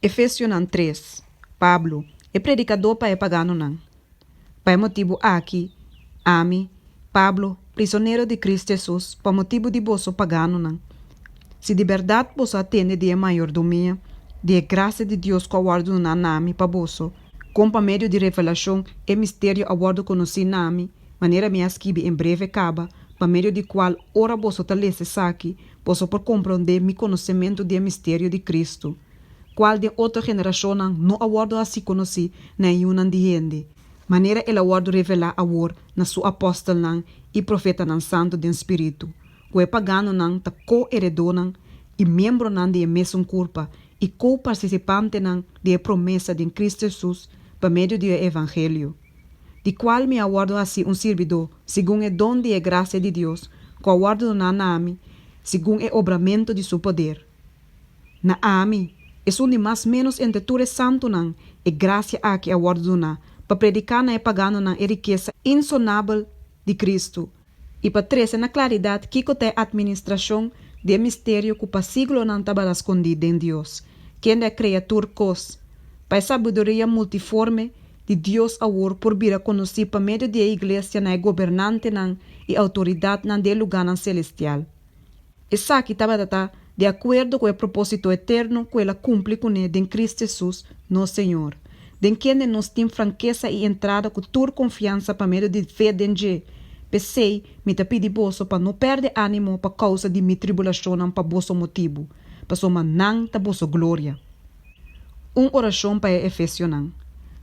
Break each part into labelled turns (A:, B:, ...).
A: Efesionan 3, Pablo, e predikadó pa e paganonan. Pa e motibu aki, ami, Pablo, prisonero di Kristu Hesus, pa motibu di boso paganonan, si di bèrdat boso a tende di e mayordomia di e grasia di Dios ku a wòrdu duná na mi pa boso, kon pa medio di revelashon e misterio a wòrdu konosí na mi, manera mi a skibi en breve kaba, pa medio di kual ora boso ta lesa esaki, boso por komprondé mi konosementu di e misterio di Kristu, kual den otro generashonnan no a wòrdu hasí konosí na e yunan di hende, manera el a wòrdu revelá awor na su apòstelnan i profetanan santu den spiritu, ku e paganonan ta ko-eredónan i miembronan di e mesun kurpa i ko-partisipantenan di e promesa den Kristu Hesus pa medio di e evangelio. Di kual mi a wòrdu hasí un sirbidó segun e don di e grasia di Dios ku a wòrdu doná na mi segun e obramentu di su poder. Na ami, esun di mas ménos entre tur e santunan, e grasia aki a wòrdu doná pa prediká na e paganonan e rikesa insonabel di Kristu, i pa trese na klaridat kiko ta e atministrashon di e misterio ku pa siglonan tabata skondí den Dios, kende a krea tur kos, pa e sabiduria multiforme di Dios awor por bira konosí pa medio di e iglesia na e gobernantenan i outoridatnan di e lugánan selestial. Esaki tabata ta di akuerdo ku e propósito eterno ku el a kumpli kuné den Kristu Hesus, nos Señor, den kende nos tin frankesa i entrada ku tur konfiansa pa medio di fe den dje. P'esei, mi ta pidi boso pa no pèrdè ánimo pa kousa di mi tribulashonnan pa boso motibu, pasobra nan ta boso gloria. Un orashon pa e Efesionan.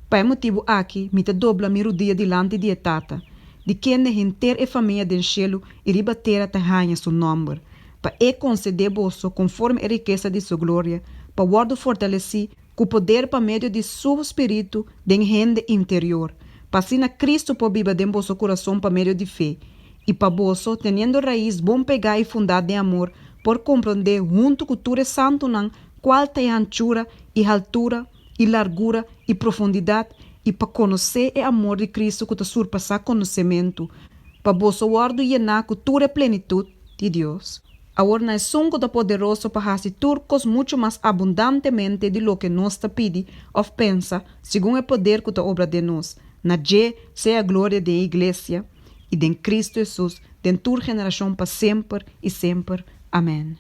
A: Pa e motibu aki mi ta dobla mi rudia dilanti di e Tata, di kende henter e famia den shelu i riba tera ta haña su nòmber, pa E konsedé boso konforme e rikesa di su gloria, pa wòrdu fortalesí ku poder pa medio di su spiritu den hende interior, pa asina Kristu por biba den boso kurason pa medio di fe, i pa boso, teniendo rais bon pegá i fundá den amor, por komprondé huntu ku tur e santunan kual ta e hanchura i haltura i largura i profundidat, i pa konosé e amor di Kristu ku ta surpasá konosementu, pa boso wòrdu yená ku tur e plenitut di Dios. Awor na esun ku ta poderoso pa hasi tur kos muchu mas abundantemente di loke nos ta pidi òf pensa, segun e poder ku ta obra den nos, na dje sea gloria den e iglesia i den Kristu Hesus den tur generashon pa semper i semper. Amèn.